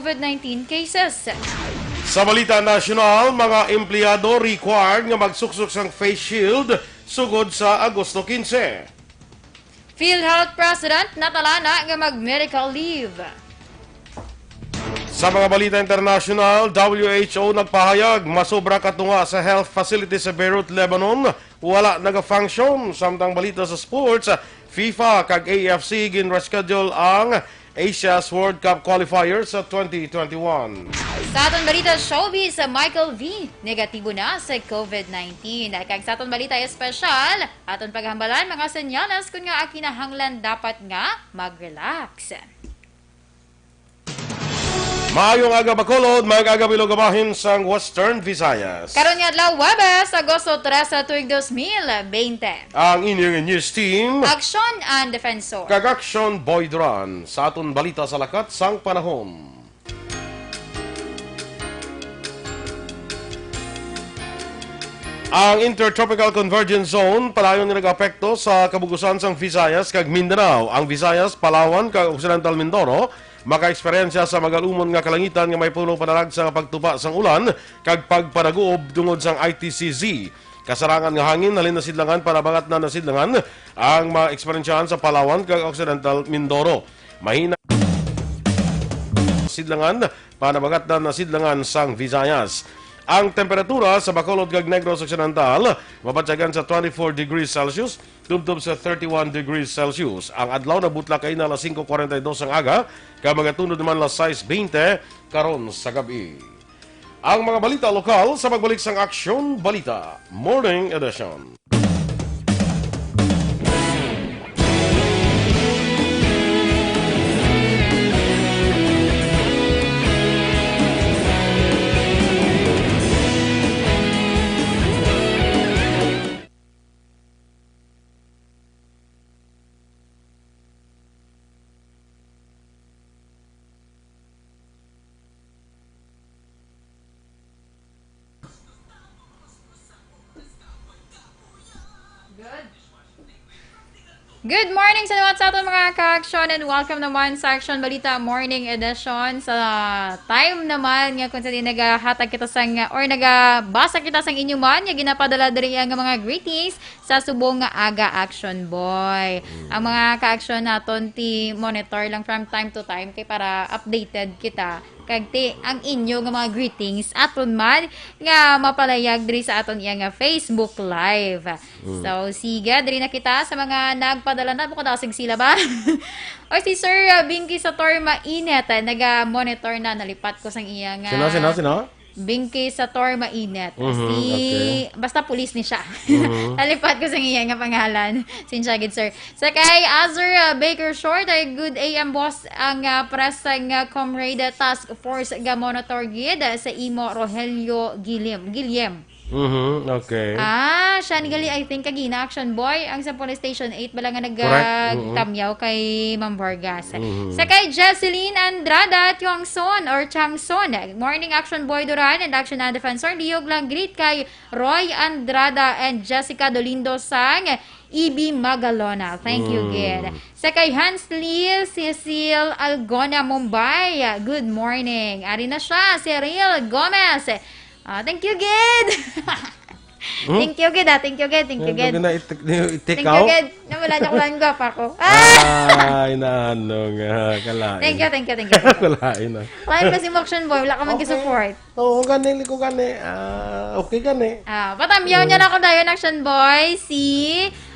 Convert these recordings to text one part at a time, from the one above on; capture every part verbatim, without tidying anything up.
COVID nineteen cases. Sa balita nasyonal, mga empleyado required nga magsuksok sang face shield sugod sa Agosto quince. PhilHealth President natalana nga mag-medical leave. Sa mga balita internasyonal, W H O nagpahayag masobra ka tunga sa health facility sa Beirut, Lebanon, wala naga-function. Samtang balita sa sports, FIFA kag A F C gin-reschedule ang Asia's World Cup qualifier sa twenty twenty-one. Sa aton balita showbiz, Michael V negatibo na sa COVID nineteen. Kag sa aton balita espesyal, aton paghambalan mga senyales kun nga kinahanglan dapat nga mag-relax. Maayong aga, Bacolod. Maayong aga, Bilog, bahin sang Western Visayas. Karon nga adlaw, Huwebes, Agosto trese, tuig dos mil bente. Ang inyong news team, Aksyon and Defensor. Kag Aksyon Boy Duran, sa aton balita sa lakat sang panahon. Ang Intertropical Convergence Zone padayon nga nag-apekto sa kabug-usan sang Visayas kag Mindanao. Ang Visayas, Palawan, kag Occidental Mindoro makaeksperyensya sa magalumon nga kalangitan nga may puno panalagsa nga pagtupa sang ulan kag pagpanaguob tungod sang I T C Z. Kasarangan nga hangin halin nasidlangan panabangat na nasidlangan ang maeksperyensyahan sa Palawan kag Occidental Mindoro. Mahina sidlangan panabangat na nasidlangan sang Visayas. Ang temperatura sa Bacolod kag Negros Occidental mabatyagan sa twenty-four degrees Celsius tubtob sa thirty-one degrees Celsius. Ang adlaw nabutla kaina alas singko kwarenta y dos sang aga, kag magatunod naman alas sais bente karon sa gab-i. Ang mga balita lokal sa pagbalik sang Aksyon Balita Morning Edition. Good. Good morning sa lahat sa aton mga ka-aksyon, and welcome naman sa Aksyon Balita Morning Edition. Sa time naman nga kung sa di nagahatag kita sang, or nagabasa kita sang inyo man, nga ginapadala diri ang mga greetings sa subong nga aga, Action Boy. Mm. Ang mga ka-aksyon naton, ti monitor lang from time to time kay para updated kita. Kag ti ang inyo nga mga greetings aton man nga mapalayag diri sa aton iya nga Facebook Live. Mm. So, sige, diri na kita sa mga nagpadala na. Bukod ako sig sila ba? O si Sir, uh, Binky Sator Mainit, uh, naga-monitor na. Nalipat ko sang iya nga Sino, sino, sino? Binky Sator Mainit. Mhm, Si, okay. Basta pulis ni siya. Mhm. Nalipat ko sang iya nga pangalan. Sinsya gid, sir. Sa kay Azur, uh, Baker Short, ay good A M boss ang, uh, press sang, uh, Comrade Task Force ga monitor gid, uh, sa imo Rogelio Gilim. Guillem. Mhm, okay. Ah, siya ni gali, I think, kagina, Action Boy, ang sa Police Station eight bala nga Correct, oo. nagtamyaw kay Ma'am Vargas. Mhm. Sa kay Jesseline Andrada Tiongson or Changson. Morning, Action Boy Duran and Action and Defensor. Liyog lang greet kay Roy Andrada and Jessica Dolindo sang Ibi Magalona. Thank you, Mm. gid. Sa kay Hansley Cecil Algona, Mumbai. Good morning. Ari na siya, si Ariel Gomez. Ah, thank you, gid. Hmm? Thank you, gid, ah. Thank you, gid. Thank you, Thank you, gid. gid. Thank you, gid. Nawala niya ko lang gwapa ko. Ah! Ay, naano nga. Kalain. Thank you, thank you, thank you, thank you. Kalain na. Kalain kasi mo, Action Boy. Wala ka man Okay. gisupport. Oo, gani, liko gani. Ah, okay gani. Ah, patamyaw niya Mm. na ako dayon, Action Boy. Si,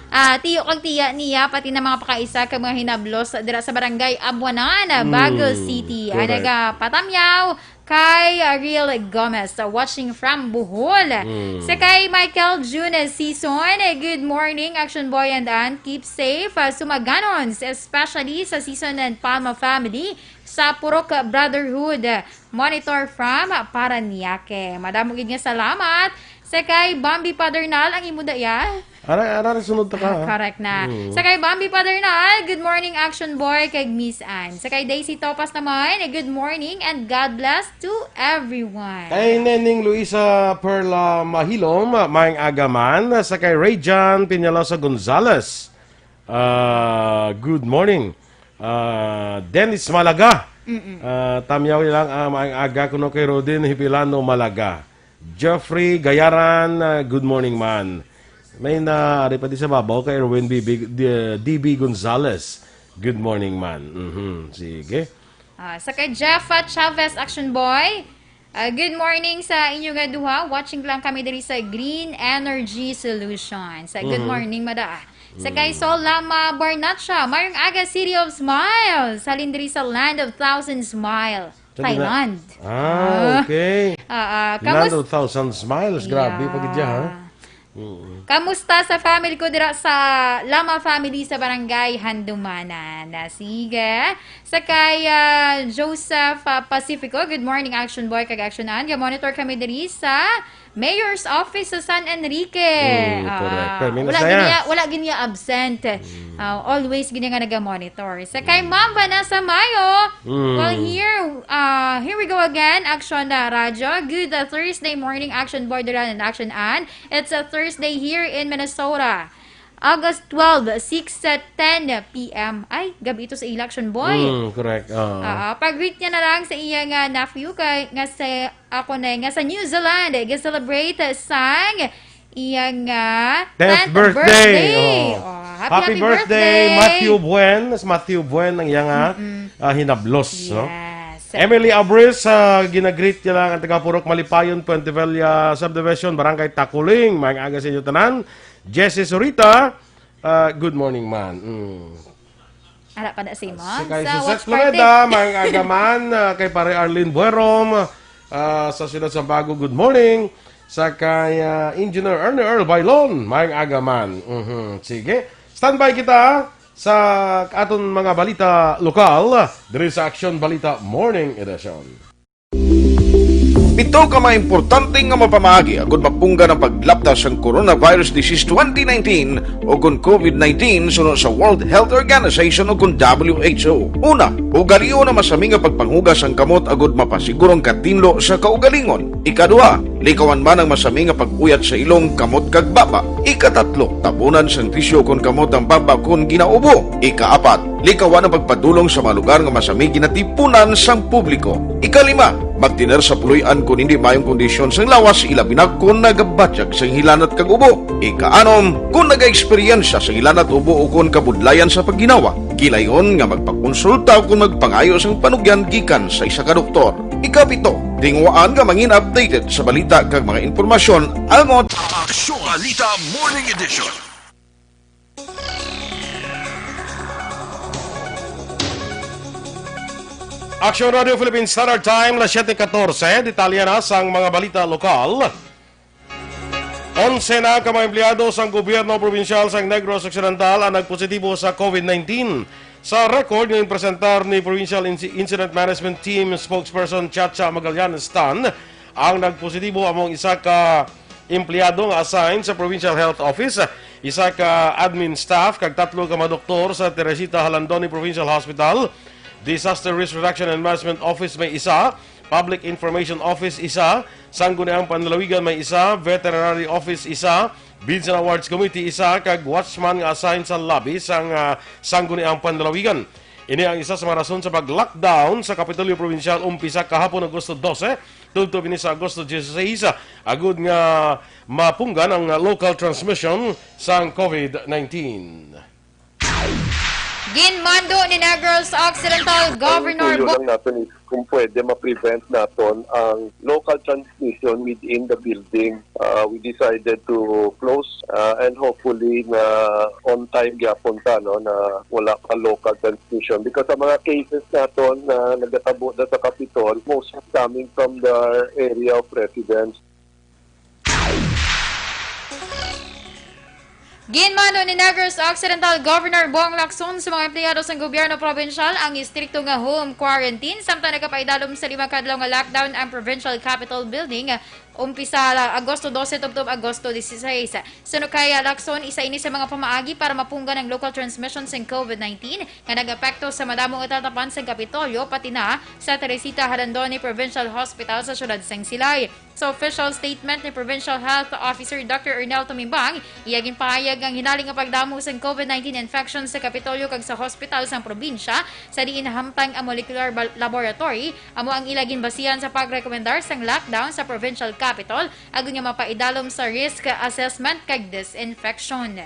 ah, tiyo kag tiya niya, pati na mga pakaisa kag mga hinablos dira sa barangay Abuanan, Mm, Bago City. Ang correct. nagapatamyaw kay, ah, Real Gomez, ah, watching from Bohol. Mm. Sa kay Michael June Season, eh, good morning, Action Boy and Ann. Keep safe, ah, Sumaganons, especially sa Season and Palma family sa Purok Brotherhood. Monitor from Parañaque. Madamo gid nga salamat. Sa kay Bambi Padernal ang imo daya. Ara, ara, sunod ta ka, Ah, ha? correct na. Mm. Sa kay Bambi Padernal, good morning, Action Boy, kag Miss Ann. Sa kay Daisy Topas naman, good morning and God bless to everyone. Kay Neneng Luisa Perla Mahilom, maayong aga man. Sa kay Rayjan Peñalosa Gonzalez, ah, good morning. Ah, Dennis Malaga, Mm-mm. Ah, tamyaw lang, ah, maayong aga kuno kay Rodin Hipilano Malaga. Jeffrey Gayaran, ah, good morning, man. May na, ari pa di sa babaw kay Erwin B B, D-, D B Gonzalez. Good morning, man. Mhm, sige. Ah, sa kay Jeff, ah, Chavez, Action Boy. Ah, good morning sa inyo nga duha. Watching lang kami diri sa Green Energy Solutions. Ah, good Mhm. morning, mada. Sa kay Mm. Sol Lama Barnacha, mayong aga, City of Smiles. Halin diri sa Land of Thousand Smile, Sa Thailand. Ah, Ah. okay. Ah, ah, Land kamus- of Thousand Smiles. Grabe, Yeah. pagidya, ha? Mm. Kamusta sa family ko dira sa Lama family sa Barangay Handumanan? Na, sige. Sa kay, ah, Joseph, ah, Pacifico, good morning, Action Boy kag Action Ann. Ga-monitor kami diri sa Mayor's Office sa San Enrique. Mm, correct. Ah, Permi na wala saya. gini, wala gini absent. Mm. Ah, always gini nga naga-monitor. Sa kay Mm. Ma'am Vanessa Mayo, Mm. well, here, ah, here we go again, Action na Radyo. Good, ah, Thursday morning, Action Boy Duran and Action Ann. It's a Thursday here in Minnesota. August twelve, six sa ten P M. Ay, gabi ito sa election, boy. Mm, correct. Oo. Ah, pag-greet niya na lang sa iya nga nephew kay, nga sa, ako na, nga sa New Zealand, ga-celebrate sang iya nga Tenth tenth birthday. birthday. Oo. Oh, happy, Happy happy birthday, birthday. Matthew Buen. Si Matthew Buen ang iya nga, Mm-mm. ah, hinablos, no? Yes. Emily Abris, ah, ginagreet niya lang ang taga Purok Malipayon, Puente Vella Subdivision, Barangay Taculing. Maayong aga sa inyo tanan. Jessie Zurita, ah, good morning, man. Mm. Ara pa na si Mom Sa kay sa Suzette watch party. Floreda, maayong aga, man. Ah, kay Pare Arlene Buerom, ah, sa Ciudad Sambago, good morning. Sa kay, ah, Engineer Ernie Earl Bailon, maayong aga, man. Mhm. Sige. Standby kita sa aton mga balita lokal diri sa Action Balita Morning Edition. Pito ka mga importante nga mapamaagi agud mapunggan ang paglapta sang coronavirus disease twenty nineteen o kon covid nineteen suno sa World Health Organization o kon W H O. Una, ugalion ang masami nga pagpanghugas sang kamot agud mapasiguro ang katinlo sa kaugalingon. Ikaduha, likawan man ang masami nga pag-uyat sa ilong, kamot kag baba. Ikatatlo, tabunan sang tisyu kon kamot ang baba kon ginaubo. Ikaapat, likawan ang pagpadulong sa mga lugar nga masami ginatipunan sang publiko. Ikalima, magtener sa puloy-an kon hindi maayong kondisyon sang lawas, ilabi na kon nagabatyag sang hilanat kag ubo. Ikaanom, kon nagaeksperyensya sang hilanat, ubo, o kon kabudlayan sa pagginawa, gilayon nga magpakonsulta o kon magpangayo sang panugyan gikan sa isa ka doktor. Ikapito, tinguhaan nga mangin updated sa balita kag mga impormasyon angot Aksyon Balita Morning Edition. Action Radio Philippine Standard Time, las siete catorce. Detalye na sang mga balita lokal. Onse na ka mga empleyado sang gobyerno probinsyal sang Negros Occidental ang nagpositibo sa covid nineteen. Sa record nga ginpresentar ni Provincial Inci-, Incident Management Team Spokesperson Chacha Magallanes Tan, ang nagpositibo amo ang isa ka empleyado nga assigned sa Provincial Health Office, isa ka admin staff, kag tatlo ka mga doktor sa Teresita Jalandoni Provincial Hospital. Disaster Risk Reduction and Management Office may isa, Public Information Office isa, Sangguniang Panlalawigan may isa, Veterinary Office isa, Bids and Awards Committee isa, kag watchman nga assigned sa lobby sang, ah, Sangguniang Panlalawigan. Ini ang isa sa mga rason sa pag-lockdown sa Kapitolyo Probinsyal umpisa kahapon, Agosto dose, tubtob ini sa Agosto dieciséis, agud nga mapunggan ang local transmission sang covid nineteen. Ginmando ni Negros Occidental Governor Ang tuyo Bo- lang naton is kung pwede ma-prevent naton ang local transmission within the building. Uh, we decided to close, uh, and hopefully na on time gyapon ta, no, na wala pa local transmission because ang mga cases naton na nagatabo na sa Capitol, most is coming from the area of residence. Ginmando ni Negros Occidental Governor Bong Lacson sa mga empleyado sang gobyerno probinsyal ang istrikto nga home quarantine samtang nagapaidalom sa lima ka adlaw nga lockdown ang Provincial Capitol Building Umpisa la Agosto dose tubtob Agosto dieciséis. Suno kay, ah, Lacson, isa ini sa mga pamaagi para mapunggan ang local transmission sang COVID nineteen nga nag-epekto sa madamo nga talatapan sang Kapitolyo, pati na sa Teresita Jalandoni Provincial Hospital sa siyudad sang Silay. Sa official statement ni Provincial Health Officer Doctor Ernel Tumimbang, iya ginpahayag nga ang hinaling nga pagdamo sang COVID nineteen infection sa Kapitolyo kag sa hospital sang probinsya, sa diin hamtang ang molecular bal-, laboratory amo ang ila ginbasihan sa pagrekomendar sang lockdown sa provincial capital, agod nga mapaidalom sa risk assessment kag disinfection.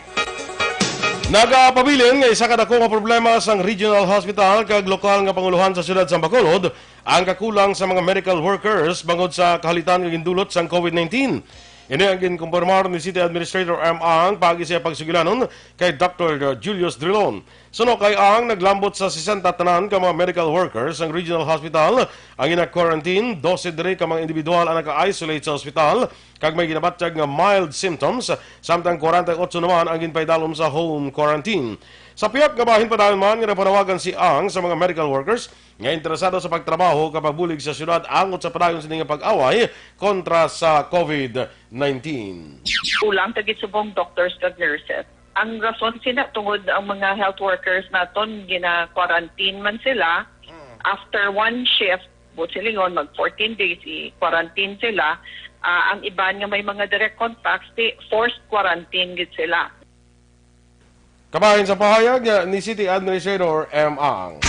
Nagapabilin nga isa ka dako nga problema sang regional hospital kag lokal nga pangulohan sa siyudad sang Bacolod ang kakulang sa mga medical workers bangod sa kahalitan nga gindulot sang COVID nineteen. Ini ang ginkumpirmar ni City Administrator M. Ang paagi sa pagsugilanon kay Doctor Julius Drilon. Suno kay Ang, naglambot sa sesenta tanan ka mga medical workers ang regional hospital ang gina-quarantine, dose diri ka mga individual ang naka-isolate sa ospital kag may ginabatyag nga mild symptoms, samtang kwarenta y otso naman ang ginpaidalom sa home quarantine. Sa pihak nga bahin, padayon man nga napanawagan si Ang sa mga medical workers nga interesado sa pagtrabaho kag pagbulig sa siyudad angot sa padayon sini nga pag-away kontra sa COVID nineteen. Kulang ta gid subong doctors kag nurses. Ang rason sina tungod ang mga health workers naton gina-quarantine man sila. Mm. After one shift, buot silingon, mag fourteen days, i-quarantine sila. Ah, ang iban nga may mga direct contacts, di forced quarantine gid sila. Kabahin sa pahayag, uh, ni City Administrator M. Ang.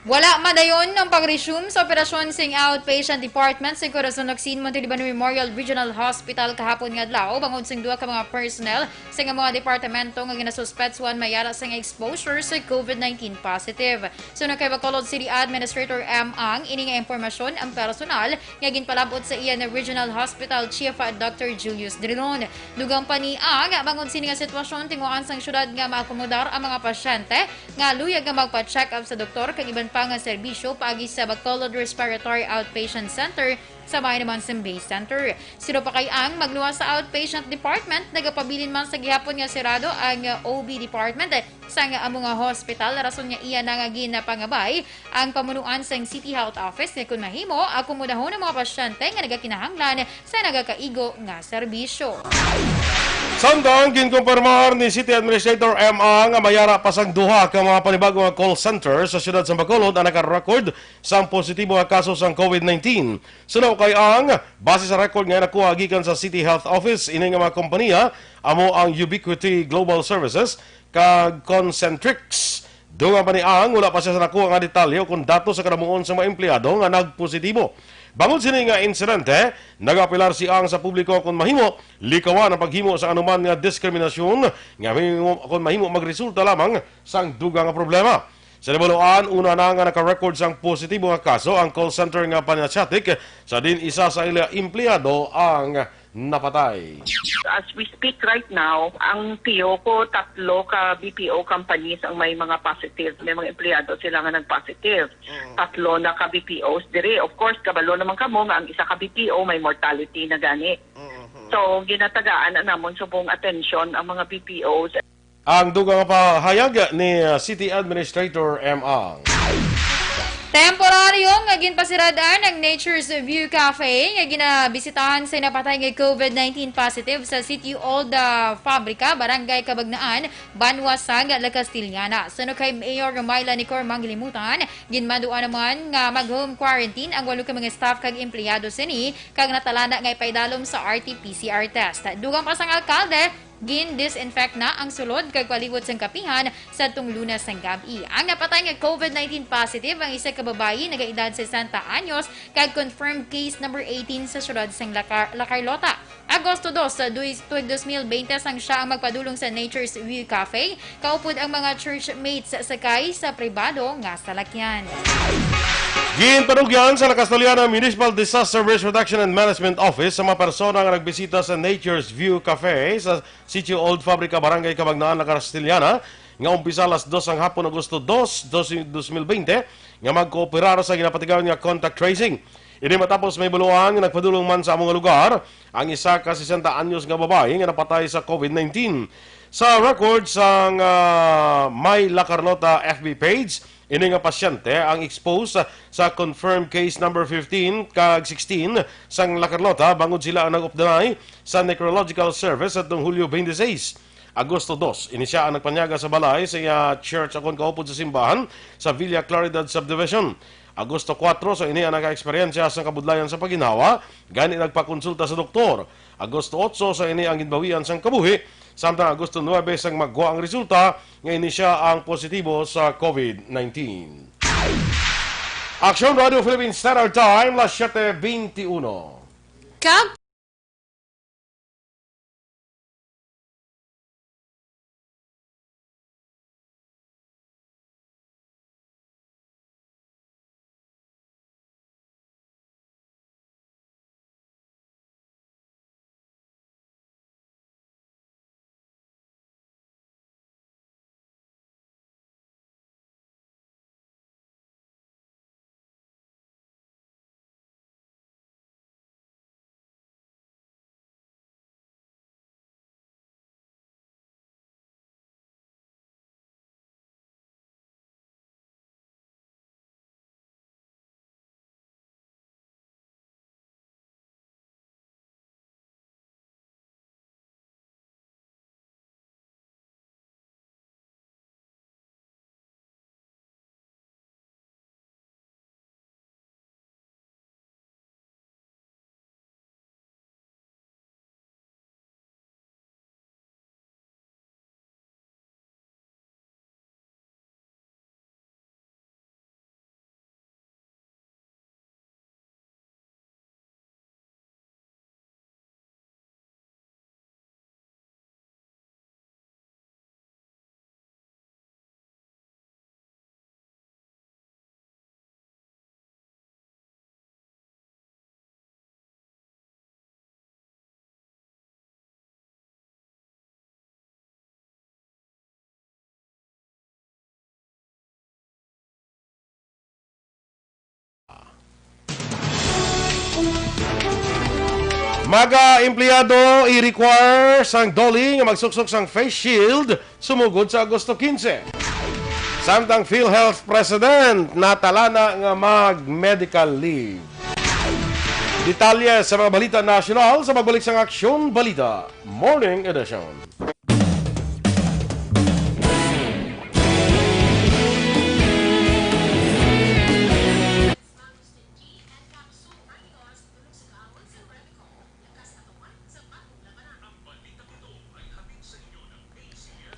Wala madayon ang pag-resume sa operasyon sing outpatient department sa Corazon Locsin Montalibano Memorial Regional Hospital kahapon nga adlaw, bangod sing duha ka mga personnel sa mga departamento nga ginasuspetsuhan may ara sang exposure sa COVID nineteen positive. Suno kay Bacolod City Administrator M. Ang, ini nga impormasyon ang personal nga ginpalabot sa iya ni Regional Hospital Chief, ah, Doctor Julius Drilon. Dugang pa ni Ang, bangod sini nga sitwasyon, tinguhaan sang syudad nga maakomodar ang mga pasyente nga luyag nga magpa-check-up sa doktor kag iban pa nga serbisyo paagi sa Bacolod Respiratory Outpatient Center sa Bayaniman Simbay Center. Suno pa kay Ang, magluwas sa outpatient department, nagapabilin man sa gihapon nga sirado ang, ah, O B department sang amo nga hospital, rason nga iya na nga ginapangabay ang pamunuan sang City Health Office nga kon mahimo, akomodahon ang mga pasyente nga nagakinahanglan sa nagakaigo nga serbisyo. Samtang ginkumpirmar ni City Administrator M. Ang nga may ara pa sang duha ka mga panibago nga call center sa siyudad sa Bacolod ang naka-record sang positibo nga kaso sang COVID nineteen. Suno kay Ang, base sa record nga nakuha gikan sa City Health Office, ini nga mga kompanya amo ang Ubiquity Global Services kag Concentrix. Dungan pa ni Ang, wala pa siya sa nakuha nga detalye o kon datos sa kadamuon sa mga empleyado nga nagpositibo. Bangod sini nga insidente, nag-apelar si Ang sa publiko kon mahimo, likawan ang paghimo sa anuman nga diskriminasyon nga mahimo, kon mahimo magresulta lamang sang dugang nga problema. Sa nahibaluan, una na nga naka-record sang positibo nga kaso ang call center nga Panasiatic, sa diin isa sa ila empleyado ang napatay. As we speak right now, ang P O ko, tatlo ka B P O companies ang may mga positive. May mga empleyado sila nga nag-positive. Mm. Tatlo na ka B P Os diri. Of course, kabalo naman kamo nga ang isa ka B P O may mortality na gani. Mm-hmm. So, ginatagaan na namon subong atensyon ang mga B P Os. Ang dugang nga pahayag ni, uh, City Administrator M. Ang. Temporaryo nga ginpasirad-an ang Nature's View Cafe nga ginabisitahan sa napatay nga COVID nineteen positive sa Sitio Old, ah, Fabrica, Barangay Cabagnaan, Banwa sang La Castellana. Suno kay Mayor Myla Nicor Manglilimutan, ginmanduan naman nga mag-home quarantine ang walo ka mga staff kag empleyado sini, kag natalana nga ipaidalom sa R T P C R test. Dugang pa sang alkalde, gin-disinfect na ang sulod kag palibot sang kapihan sadtong Lunes sang gab-i. Ang napatay nga COVID nineteen positive ang isa ka babayi, nagaedad sesenta anyos, kag confirmed case number eighteen sa siyudad sang La Car-, La Carlota. Agosto dos, sa dui-, tuig dos mil bente, sang siya ang magpadulong sa Nature's View Cafe, kaupod ang mga churchmates sakay sa pribado nga salakyan. Ginpanugyan sa La Castellana Municipal Disaster Risk Reduction and Management Office sa mga persona nga nagbisita sa Nature's View Cafe sa Sitio Old Fabrica, Barangay Cabagnaan, La Castellana, nga umpisa alas dos sang hapon, Agosto dos, dos, dos mil bente, nga magkooperar sa ginapatigayon nga contact tracing. Ini matapos mahibaluan nga nagpadulong man sa amo nga lugar ang isa ka sesenta anyos nga babayi nga napatay sa COVID nineteen. Sa record sang, ah, My La Carlota F B page, Ini nga pasyente ang expose sa confirmed case number fifteen kag sixteen sang La Carlota, bangod sila ang nag-updanay sa necrological service atong Hulyo twenty-six. Agosto dos, ini sia ang nagpanyaga sa balay sa iya church akon kaupod sa simbahan sa Villa Claridad Subdivision. Agosto kuwatro, sa ini ang naka-eksperyensya sang kabudlayan sa pagginhawa, gani nagpakonsulta sa doktor. Agosto otso, sa ini ang ginbawian sang kabuhi, samtang Agosto nuebe sang magwa ang resulta nga ini sia ang positibo sa covid nineteen. Action Radio Philippines Standard Time, las siete veintiuno. Kag Mga empleyado, i-require sang DOLE nga magsuksok sang face shield sumugod sa Agosto quince. Samtang PhilHealth President natalana nga mag-medical leave. Detalye sa mga balita nasyonal sa pagbalik sang Aksyon Balita Morning Edition.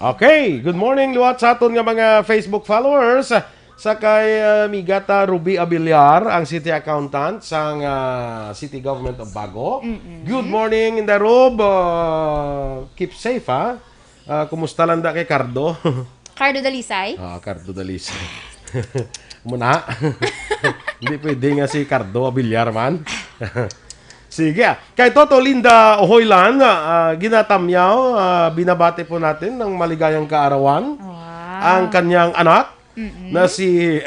Okay, good morning liwat sa aton nga mga Facebook followers. Sa kay, ah, Migata Ruby Abiliar, ang city accountant sang, ah, City Government of Bago. Mm-mm. Good morning, Inday Rub. Ah, keep safe, ha? Ah, kumusta lang da kay Cardo? Cardo Dalisay? Ah, Cardo Dalisay. Muna. Hindi pwede nga si Cardo Abiliar man. Sige, ah. Kay Toto Linda Ohoylan, ah, ginatamyaw, ah, binabati po natin ng maligayang kaarawan Wow. ang kanyang anak Mm-mm. na si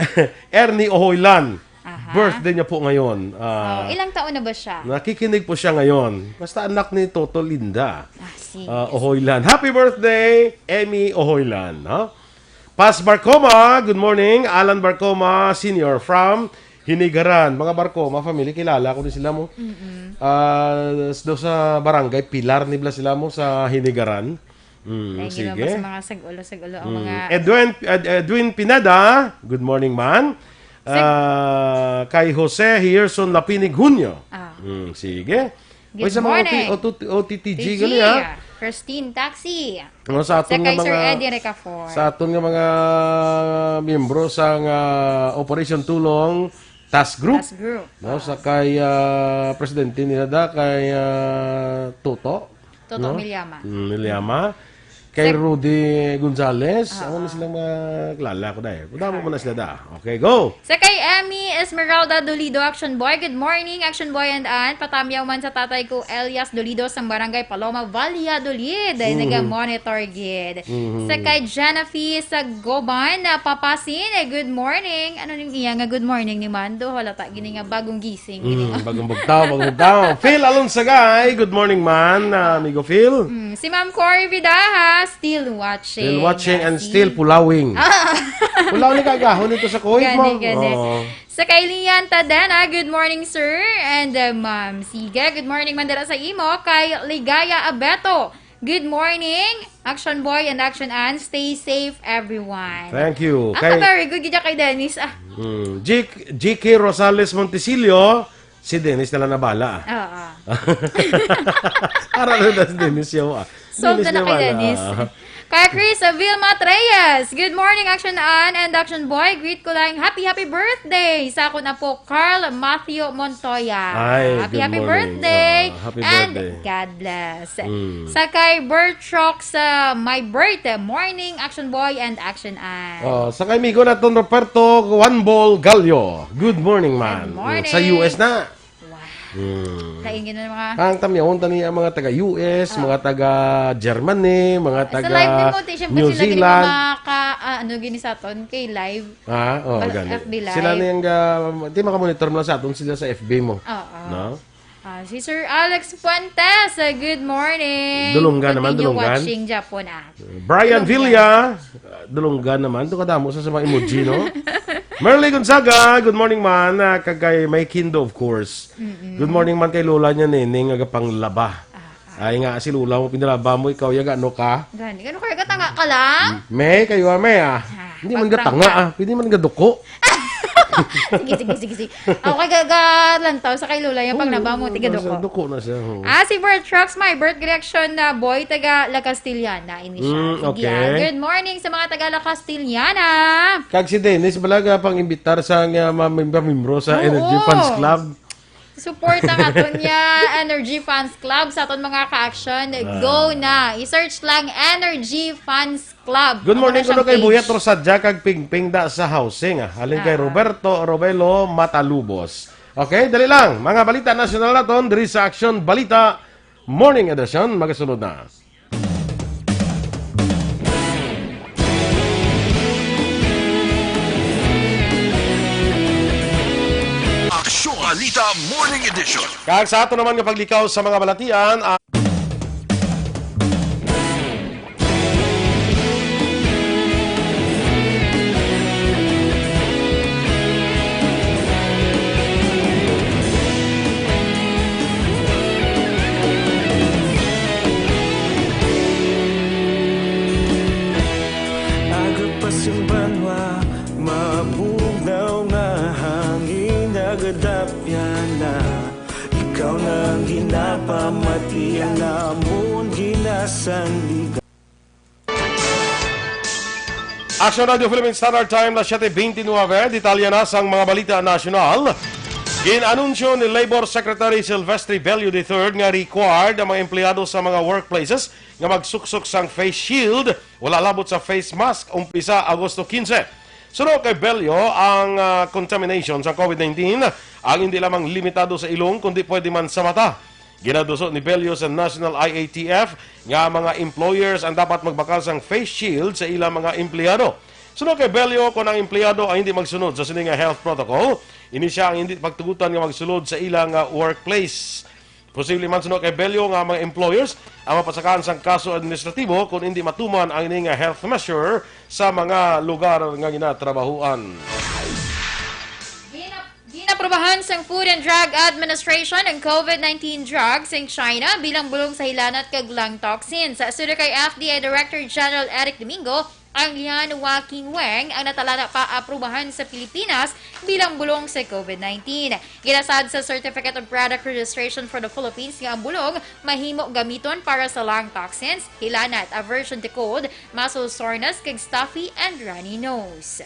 Ernie Ohoylan. Aha. Birthday niya po ngayon. Ah, Oh, ilang taon na ba siya? Nakikinig po siya ngayon. Basta anak ni Toto Linda. Ah, sige. Ah, Ohoylan. Happy birthday, Emmy Ohoylan, ha? Paz Barcoma, good morning. Alan Barcoma Senior from Hinigaran. Mga Barcoma family, kilala ko din sila mo. Mm-mm. Ah, s-, do sa barangay Pilar ni bla sila mo sa Hinigaran. Mm, Ay, sige. Sa mga sag-ulo-sag-ulo ang Mm. mga Edwin, Ed-, Edwin Pineda, good morning man. Sag- Ah, kay Jose Hierson Lapinig Hunyo. Ah. Mm, sige. Good Uy, sa mga morning. O T, O T, O T T G T G, gali, ha? Christine Taxi. No, sa aton Sa nga kay Sir mga, Eddie Recafor. sa aton nga mga miyembro sa nga Operation Tulong Task Group. Task Group. No, sa kay, ah, presidente nila da, kay, ah, Toto. Toto No? Milyama. Mm, Milyama. Kay Sir Rudy Gonzales, Ah, ano ah. silang mga kilala ko da eh. Madamo mo na sila da. Okay, go! Sa kay Emmy Esmeralda Dolido, Action Boy. Good morning, Action Boy and Ann. Patamyaw man sa tatay ko, Elias Dolido, sa Barangay Paloma, Valladolid. Ay, Mhm. naga-monitor gid. Mhm. Sa kay Jennifer sa Goban, na papasin, eh, good morning. Ano ning iya nga good morning ni Mando? Halata, gini nga bagong gising. Gini Mm, nga. bagong bugtaw, bagong bugtaw. Phil Alonsagay, good morning man, ah, amigo Phil. Mm, si Ma'am Cory Vidaha, Still watching. Still watching and Gasi. Still pulawing. Ah. Pulaw ni kagahon ito sa kuwit mo. Gani, gani. Oo. Sa kay Lian Tadena, good morning, sir and, uh, ma'am. Sige, good morning man dira sa imo. Kay Ligaya Abeto, good morning, Action Boy and Action Ann. Stay safe, everyone. Thank you. Ah, kay very good, gid kay Dennis. Ah. Mm. G-, G K Rosales Montesilio, si Dennis na lang nabala, ah. Oo. Para na si Dennis yung, ah. Solve Dennis na na kay Navala. Dennis. Kay Chris Vilma Treyes, "Good morning, Action Ann and Action Boy. Greet ko lang, happy, happy birthday sa akon apo, Carl Matthew Montoya." Ay, happy, good happy morning. Birthday Ah, happy and birthday. God bless. Mm. Sa kay Bertrox, uh, my birthday. Morning, Action Boy and Action Ann. Oh, sa kay amigo naton Roberto Juan Bol Gallo. Good morning, man. Good morning. Sa U S na. Wow. Hmm. Lain gid ang mga Ang tamyawon tani ang mga taga U S, Ah. mga taga Germany, mga Sa taga live ni mo, ti, syempre New sila gid Zealand. Mga ka, ah, ano gini sa aton, kay live. Ah, oh, Bal-, gani. F B Live. Sila na yung, ah, di makamonitor mo lang sa aton sila sa F B mo. Oo. No? Ah, si Sir Alex Fuentes, ah, good morning. Dulunggan naman, Continue dulunggan. Watching Japon, ah. Brian Dulunggan. Villa, ah, dulunggan naman. Ito kadamo sa, sa mga emoji, no? Merly Gonzaga, good morning, man. Ah, kag kay May Kindo, of course. Mm-mm. Good morning man kay Lola niya, Neneng, nga gapanglaba. Ah, ah. Ay nga, si Lola mo, pinalaba mo, ikaw, yaga, ano ka? Gani, ano kaya gatanga ka lang? May, kayo, ah, May, ah. Ah, Hindi man pagprank gatanga, ka. Ah. Pwede man gaduko. Sige, sige, sige, sige. Ako kay ga-, galantaw sa kay Lola yung Oo, pagnabango, oo, tiga duko. Nasa duko na siya, oo. Ah, si Bert Trucks, my birth reaction na boy, taga La Castellana, ini siya. Mm, Sige, okay. Ah, good morning sa mga taga La Castellana. Kag si Dennis, balaga pang imbitar sa nga mamim-, pamimro sa Oo. Energy Fans Club. Support ang aton niya, Energy Fans Club, sa aton mga ka-action. Ah. Go na. I-search lang Energy Fans Club. Good morning, Ang kuno kay siyang Buyat page. Rosadia kag Pingping da sa housing, ah. Halin kay Ah. Roberto Robelo Matalubos. Okay, dali lang. Mga balita nasyonal naton diri sa Action Balita Morning Edition. Magasunod na. Action Balita Morning Edition. Kag sa ato naman nga paglikaw sa mga balatian, ah, Agapas ang banwa, mabugnaw nga hangin, nagadapya na. Ikaw na ang ginapamati, ang amon ginasang liga. Action Radio Philippine Standard Time, las siete veintinueve. Detalye na sang mga balita nasyonal. Gin-anunsyo ni Labor Secretary Silvestre Bello the third nga required ang mga empleyado sa mga workplaces nga magsuksok sang face shield, wala labot sa face mask, umpisa Agosto quince. Suno kay Bello, ang, ah, contamination sa COVID nineteen ang hindi lamang limitado sa ilong, kundi pwede man sa mata. Ginaduso ni Bello sa National I A T F nga mga employers ang dapat magbakal sang face shield sa ilang mga empleyado. Suno kay Bello, kon ang empleyado ang hindi magsunod sa sini nga health protocol, ini sia ang hindi pagtugutan nga magsulod sa ilang, ah, workplace. Posible man, suno kay Bello, nga mga employers ang mapasakaan sang kaso administratibo kon hindi matuman ang ini nga health measure sa mga lugar nga ginatrabahuan. Gina-, ginaprobahan sang Food and Drug Administration ang COVID nineteen drugs sang China bilang bulong sa hilanat kag lung toxins. Suno kay F D A Director General Eric Domingo, ang Lian Joaquin Wang ang natalana pa aprubahan sa Pilipinas bilang bulong sa COVID nineteen. Ginasad sa Certificate of Product Registration for the Philippines nga ang bulong mahimo gamiton para sa lung toxins, hilanat, aversion to cold, muscle soreness, kag stuffy and runny nose.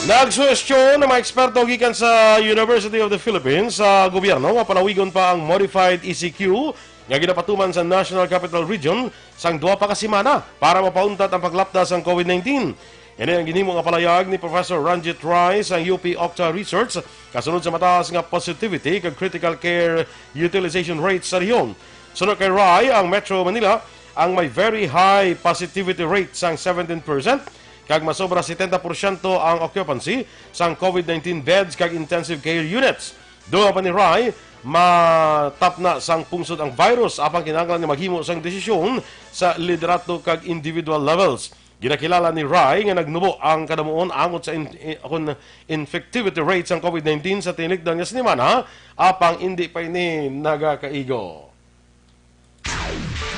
Nagsuhestyon ang mga eksperto gikan sa University of the Philippines sa gobyerno nga palawigon pa ang modified E C Q nga ginapatuman sa National Capital Region sang duha pa ka semana para mapauntat ang paglapda sang COVID nineteen. Ini ang ginhimo nga palayag ni Professor Ranjit Rai sang U P Octa Research, kasunod sa mataas nga positivity kag critical care utilization rate sa rehiyon. Suno kay Rai, ang Metro Manila ang may very high positivity rate sang seventeen percent, kag masobra setenta porsyento ang occupancy sang COVID nineteen beds kag intensive care units. Dugang pa ni Rai, matapna sang pungsod ang virus, apang kinahanglan nga maghimo sang desisyon sa liderato kag individual levels. Ginakilala ni Rai nga nagnubo ang kadamuon angot sa in-, i-, kon infectivity rate sang COVID nineteen sa tinikdan nga sinimana, apang indi pa ini nagakaigo.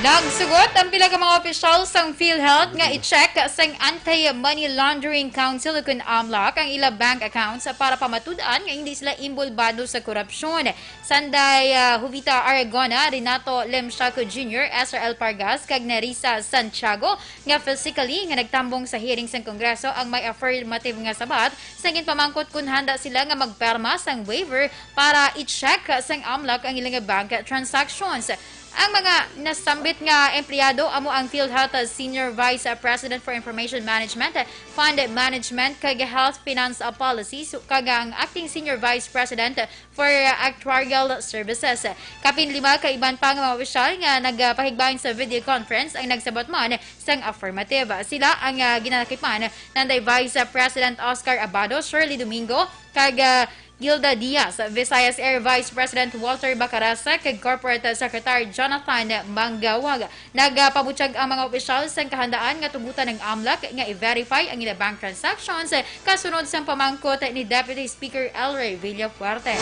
Nagsugot ang pila ka mga opisyal sang PhilHealth nga i-check sang Anti-Money Laundering Council, ukon AMLAC, ang ila bank accounts para pamatud-an nga hindi sila inbolbado sa korupsyon. Sanday, ah, Jovita Aragona, Renato Lemshaco Junior, Ezra L Pargas, kag Nerissa Santiago, nga physically nga nagtambong sa hearing sang Kongreso ang may affirmative nga sabat sa ginpamangkot kon handa sila nga magperma sang waiver para i-check sang AMLAC ang ila nga bank transactions. Ang mga nasambit nga empleyado amo ang PhilHealth Senior Vice President for Information Management, Fund Management, kag Health Finance Policies, kag ang Acting Senior Vice President for Actuarial Services. Kapin lima ka iban pa nga mga opisyal nga nagpahigbayon sa video conference ang nagsabat man sang affirmative. Sila ang, ah, ginalakipan nanday Vice President Oscar Abado, Shirley Domingo, kag, ah, Gilda Diaz, Visayas Air Vice President Walter Bacarasa, kag Corporate Secretary Jonathan Manggawag. Nagapabutyag ang mga opisyal sang kahandaan nga tugutan ang AMLAC nga i-verify ang ila bank transactions kasunod sang pamangkot ni Deputy Speaker Elroy Villafuerte.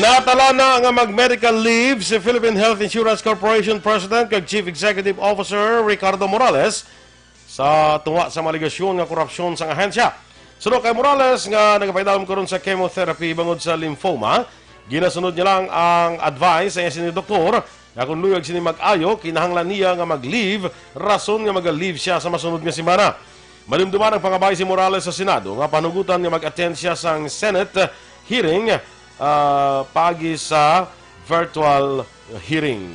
Natala na nga mag-medical leave si Philippine Health Insurance Corporation President kag Chief Executive Officer Ricardo Morales sa tunga sa mga alegasyon nga korupsyon sang ahensya. Suno kay Morales, nga nagapaidalom karon sa chemotherapy bangod sa lymphoma, ginasunod niya lang ang advice sa iya sini doktor nga kung luyag sini mag-ayo, kinahanglan niya nga mag-leave, rason nga maga-leave siya sa masunod nga semana. Madumduman ang pangabay si Morales sa Senado nga panugutan nga mag-attend siya sang Senate hearing, ah, paagi sa virtual hearing.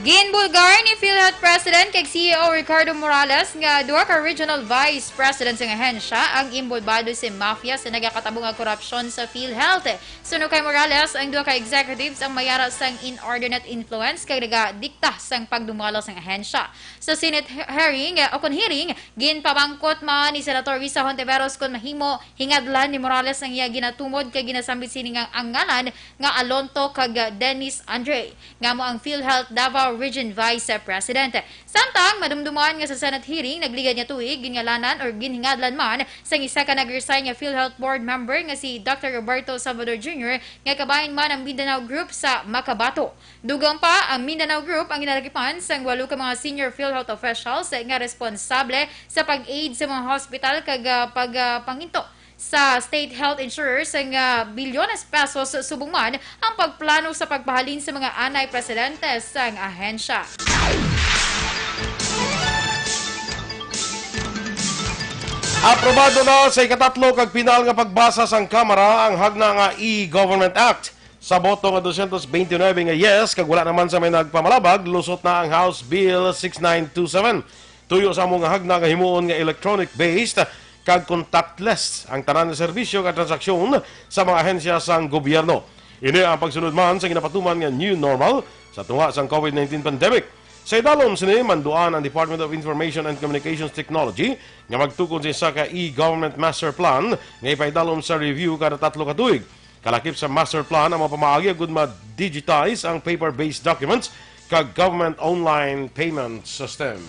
Ginbulgar ni PhilHealth President kag C E O Ricardo Morales nga duha ka regional vice president sang ahensya ang inbolbado sa mafia sa nagakatabo nga korupsyon sa PhilHealth. Suno kay Morales, ang duha ka executives ang may ara sang inordinate influence kag nagadikta sang pagdumala sang ahensya. Sa Senate he-, hearing, eh, o kon hearing, ginpamangkot man ni Senator Risa Hontiveros kon mahimo hingadlan ni Morales ang iya ginatumod kay ginasambit sini nga ang ngalan nga Alonto kag Dennis Andre, nga amo ang PhilHealth Davao Region Vice President. Samtang madumduman nga sa Senate hearing, nagligad nga tuig, ginngalanan or ginhingadlan man sang isa ka nag-resign nga PhilHealth Board member nga si Doctor Roberto Salvador Junior nga kabahin man ang Mindanao Group sa Makabato. Dugang pa, ang Mindanao Group ang ginalakipan sang walo ka mga senior PhilHealth officials nga responsable sa pag-aid sa mga hospital kag, ah, pag, ah, panginto sa state health insurers nga bilyones pesos, subong man ang pagplano sa pagpahalin sa mga anay presidente sang ahensya. Aprobado na sa ikatatlo kag pinal nga pagbasa sang Kamara ang hagna nga e-Government Act. Sa boto nga dosyentos bente nuebe nga yes, kag wala naman sa may nagpamalabag, lusot na ang House Bill six nine two seven. Tuyo sa amo nga hagna nga himuon nga electronic-based kag contactless ang tanan nga serbisyo kag transaksyon sa mga ahensya sang gobyerno. Ini ang pagsunod man sa ginapatuman nga new normal sa tunga sang COVID nineteen pandemic. Sa idalom sini, manduan ang Department of Information and Communications Technology nga magtukod sa isa ka e-government master plan nga ipaidalom sa review kada tatlo ka tuig. Kalakip sa master plan ang mga pamaagi agud ma-digitize ang paper-based documents kag government online payment system.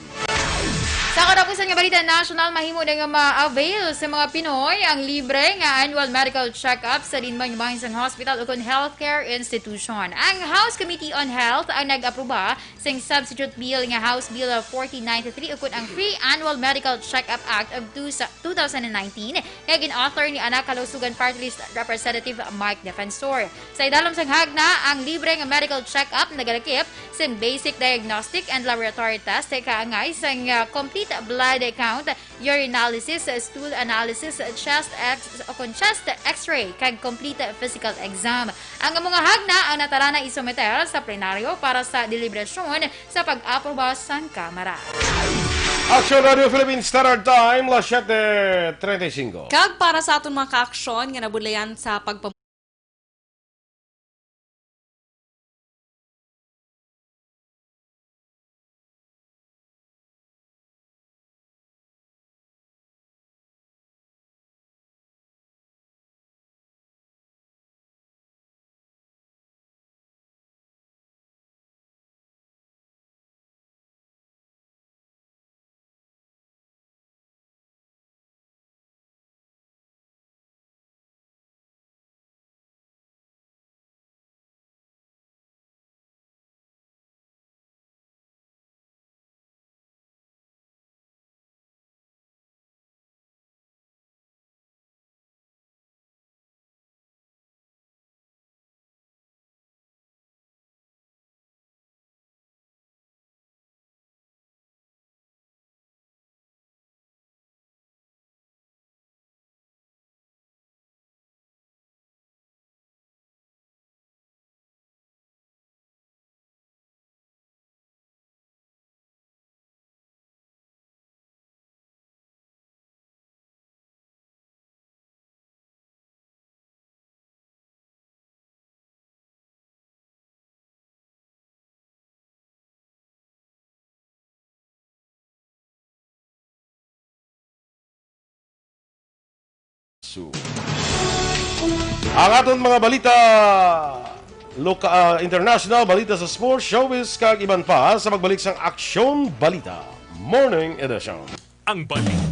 Sa katapusan nga balita national, mahimo na nga ma-avail sa mga Pinoy ang libre nga annual medical check-up sa diin man nga bahin sang hospital ukon healthcare institution. Ang House Committee on Health ang nag-aproba sing substitute bill nga House Bill forty ninety-three ukon ang Free Annual Medical Check-up Act of two sa two thousand and nineteen nga gin-author ni Anak Kalusugan Party List Representative Mike Defensor. Sa idalom sang hagna, ang libre nga medical check-up nagalakip sin basic diagnostic and laboratory test kaangay sang, ah, complete blood count, urinalysis, stool analysis, chest X, o kon chest X-ray, kag complete physical exam. Ang amo nga hagna ang natarana isumiter sa plenaryo para sa deliberasyon sa pag-aproba sang Kamara. Action Radio Philippines Standard Time, las siete treinta y cinco. Kag para sa aton mga kaaksyon nga nabudlayan sa pagpam- Ang aton mga balita, loka-, ah, international, balita sa sports, showbiz, kag iban pa sa pagbalik sang Aksyon Balita Morning Edition. Ang balita.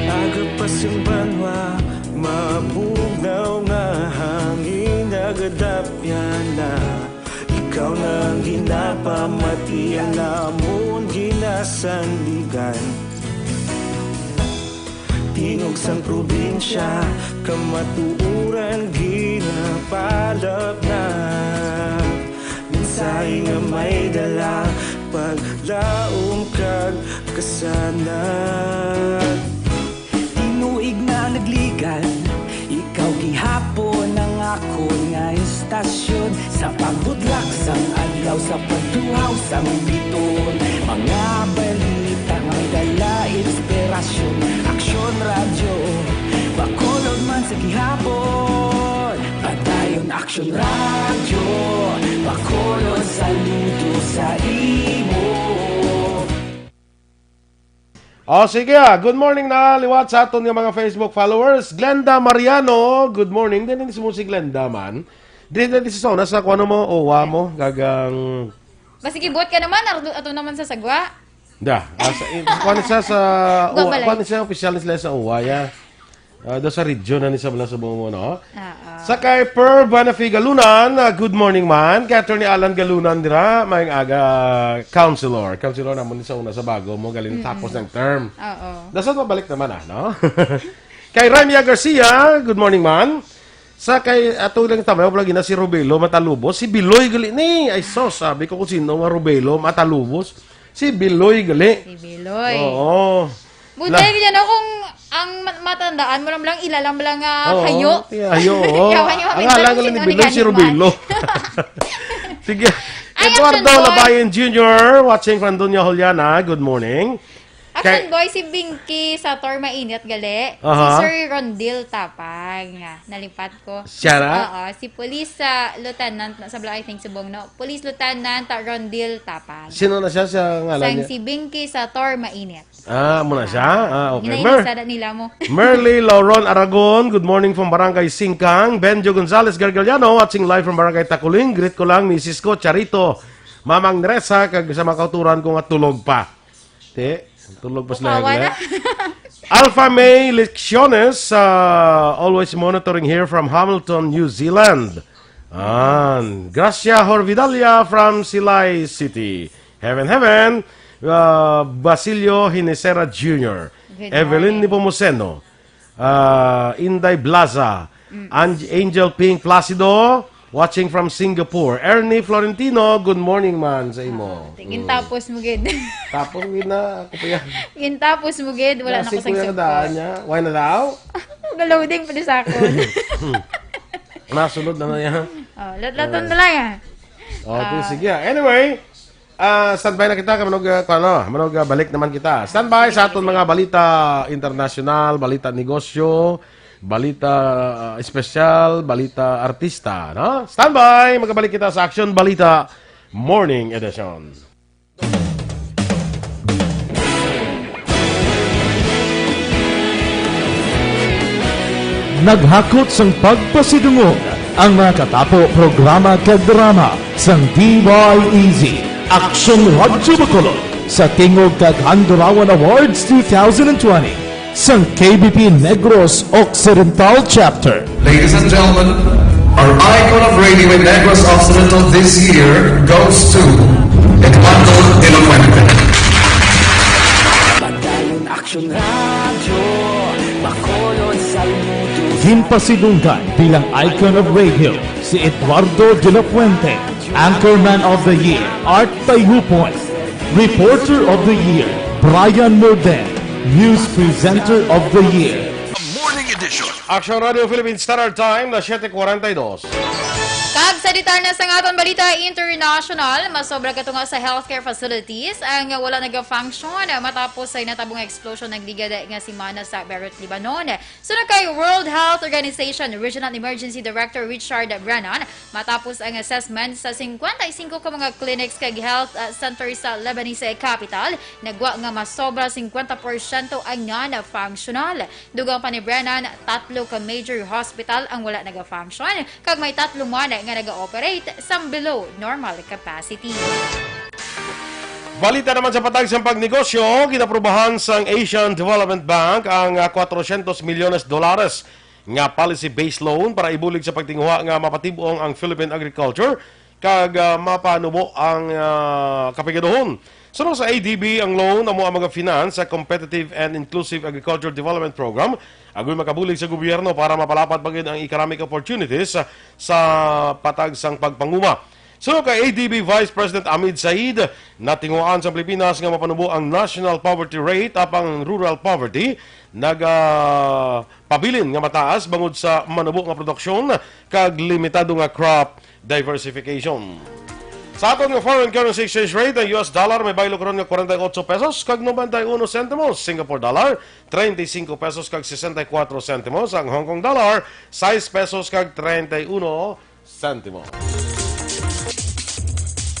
Agapas ang banwa, mabugnaw nga hangin, nagadapyan na. Ikaw na ang ginapamati, ang amon ginasandigan. Tingog sang probinsya, kamatuoran ginapalapnap. Mensahe nga may dala, paglaom kag kasanag. Tinuig na nagligan, ikaw gihapon ang akon nga istasyon. Sa pagbudlak sang adlaw, sa pagtuhaw sang biton, mga balita nga may dala inspirasyon. Aksyon Radyo, Bacolod man sa gihapon. Padayon Aksyon Radyo, Bacolod, saludo sa imo. Oh, sige, ah. Good morning na liwat sa aton nga mga Facebook followers. Glenda Mariano, good morning. Din, din mo si Glenda, man. Din, din sa una sa kuno mo, o wa mo, gagang Basta gibuhat ka naman, ato, ato naman sa sagwa. Da, ah, sa, eh, kuwan siya sa Gwa uwa, balay. Kuwan siya, opisyal sila sa uwa, ya. Ah, do sa region na ni sa Bala Subong mo, no? Oo. Sa kay Per Banafi Galunan, ah, good morning, man. Kay Attorney Alan Galunan dira, maayong aga, counselor. Counselor namon ni sa una sa bago mo, galing Mm-mm. tapos ng term. Oo. Dasan mabalik naman, ah, no? Kay Ramya Garcia, good morning, man. Sa kay ato lang tama, wala gina si Robelo Matalubos, si Biloy gali ni. Ay, sos, sabi ko kung sino nga Robelo Matalubos. Si Biloy gali. Si Biloy. Oo. Buti Na- niya, no, kung ang ma-, matandaan mo lang, lang ilalang lang nga Oo, hayo. Iya, hayo, oo. Yawa niyo, Ang minsan alang kung ni sino Biloy, ni si Galing Robelo. Man. Sige. Ay, Eduardo action, boy. Labayan Junior, watching from Doña Juliana. Good morning. Action, Kay boy, si Binky sa Tor Mainit, gali. Aha. Si Sir Rondil Tapang, nga, nalipat ko. Siya na? Oo, si Police, ah, Lieutenant, sa Bla-, I think, Subong, no? Police Lieutenant Rondil Tapang. Sino na siya sa ngalan Sang niya? Si Binky sa Tor Mainit. Ah, amo na siya? Ah, okay. Ginainis Mer-, sada nila mo. Merly Lauron Aragon, good morning from Barangay Singkang. Benjo Gonzalez Gargaliano, watching live from Barangay Taculing. Greet ko lang, misis ko, Charito, Mamang Neresa, kag sa mga kauturan ko nga tulog pa. Te, tulog pa sila, Kawawa eh. Na. Alpha May Lecciones, uh, always monitoring here from Hamilton, New Zealand. And Gracia Horvidalia from Silay City. Heaven, heaven, uh, Basilio Hinesera Junior Good Evelyn morning. Nepomuceno. Ah, Inday Blaza, Mm. Ange-, Angel Ping Placido, watching from Singapore. Ernie Florentino, good morning man sa imo. Ah, tingin Mm. tapos mo gid. Tapos mo gid na, ako pa yan. Tingin tapos mo gid, wala na ko Nasig sa ko yung isip ko. Daan niya. Why na daw? Ga-loading pa di sa ako. Nasunod na na yan. Oh, lat-laton Ah. na lang, ah. Okay, Ah. Sige. Anyway, Ah, standby na kita, kay manog, ah, kuwan, no? Manog, ah, balik naman kita. Standby sa aton mga balita internasyonal, balita negosyo, balita, ah, espesyal, balita artista, no? Standby! Magabalik kita sa Action Balita Morning Edition. Naghakot sang pagpasidungog ang mga katapo programa kag drama sang D Y E Z, Aksyon Radyo Bacolod, sa tingog kag Handurawan Awards two thousand twenty sang K B P Negros Occidental Chapter. Ladies and gentlemen, our icon of radio in Negros Occidental this year goes to Eduardo de la Fuente. Padayon Aksyon Radyo, Bacolod, saludo. Ginpasidunggan bilang icon of radio si Eduardo de la Fuente, Anchorman of the Year, Art Tayupon, Reporter of the Year, Brian Morden, News Presenter of the Year. Morning Edition. Action Radio Philippine Standard Time na siyete kwarenta y dos. Kag sa Detail na sa aton balita international, masobra katunga sa healthcare facilities ang wala naga-function matapos sa natabong explosion nagligad nga semana sa Beirut, Lebanon. Suno kay World Health Organization Regional Emergency Director Richard Brennan, matapos ang assessment sa singkwenta y singko ka mga clinics kag health, uh, center sa Lebanese capital, nagwa nga masobra singkwenta porsyento ang non-functional. Dugang pa ni Brennan, tatlo ka major hospital ang wala naga-function, kag may tatlo man nga naga-operate sa below normal capacity. Balita naman sa patag sang pagnegosyo, ginaprubahan sang Asian Development Bank ang, ah, kwatrocientos milyones dolares nga policy-based loan para ibulig sa pagtinguha nga mapatib-ong ang Philippine agriculture kag, ah, mapanubo ang, ah, kapigaduhon. Suno sa A D B, ang loan amo ang mga finance sa Competitive and Inclusive Agriculture Development Program, agoy makabulig sa gobyerno para mapalapad pa gid ang economic opportunities sa, sa patag sang pagpanguma. Suno kay A D B Vice President Amid Said, natinguhaan sa Pilipinas nga mapanubo ang national poverty rate apang ang rural poverty, nagapabilin nga mataas bangod sa manubo nga produksyon kag limitado nga crop diversification. Sa aton nga foreign currency exchange rate, ang U S dollar may baylo karon nga forty-eight pesos kag ninety-one centimos, Singapore dollar treinta y cinco pesos kag sesenta y cuatro centimos, ang Hong Kong dollar sais pesos kag treinta y uno centimos.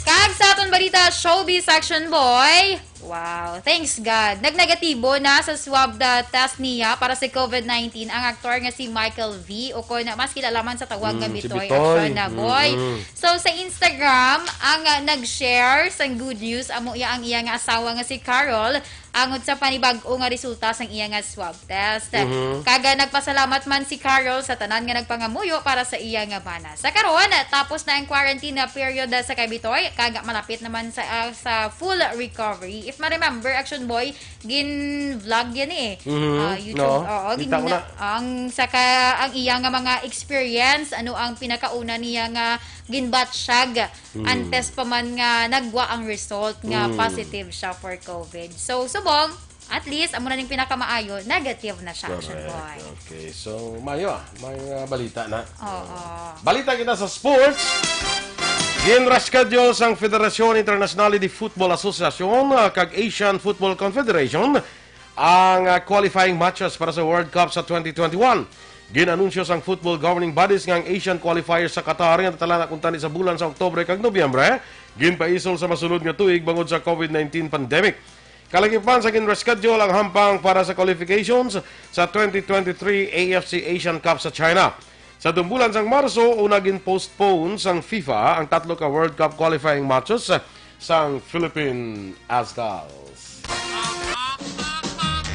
Kag sa aton balita, showbiz action boy. Wow, thanks God. Nagnegatibo na sa swab da test niya para sa covid nineteen ang aktor nga si Michael V, o kon mas kilala man sa tawag nga Mm, si Bitoy, Bitoy. Action na boy. Mm-mm. So, sa Instagram, ang, ah, nag-share sang good news, amo iya ang iya nga asawa nga si Carol, angod sa panibag-o nga resulta sang iya nga swab test. Mhm. Kag nagpasalamat man si Carol sa tanan nga nagpangamuyo para sa iya nga bana. Sa karon, tapos na ang quarantine na period sa kay Bitoy, kag malapit naman sa, ah, sa full recovery. If ma-remember, Action Boy, gin-vlog yan eh. Mhm. Ah, YouTube. No. Oo, Kita gin-, ko na. Ang sa ka, ang iya nga mga experience, ano ang pinakauna niya nga ginbatsyag Mm. antes pa man nga nagwa ang result nga Mm. positive siya for covid. So, subong, at least, amo na ning pinakamaayo, negative na siya, Action Correct. Boy. Okay. So, mayo, ah. May, ah, balita na. Oo. Balita kita sa sports. Gin-reschedule sang Federacion Internacional de Football Association, ah, kag Asian Football Confederation ang, ah, qualifying matches para sa World Cup sa twenty twenty-one. Gin-anunsyo sang football governing bodies nga ang Asian qualifiers sa Qatar nga tatala na kuntani sa bulan sa Oktubre kag Nobyembre, ginpaisol sa masulod nga tuig bangod sa covid nineteen pandemic. Kalagip man sa gin-reschedule ang hampang para sa qualifications sa twenty twenty-three A F C Asian Cup sa China. Sa dumbulan sang Marso, una gin-postpone sang FIFA ang tatlo ka World Cup qualifying matches sang Philippine Azkals.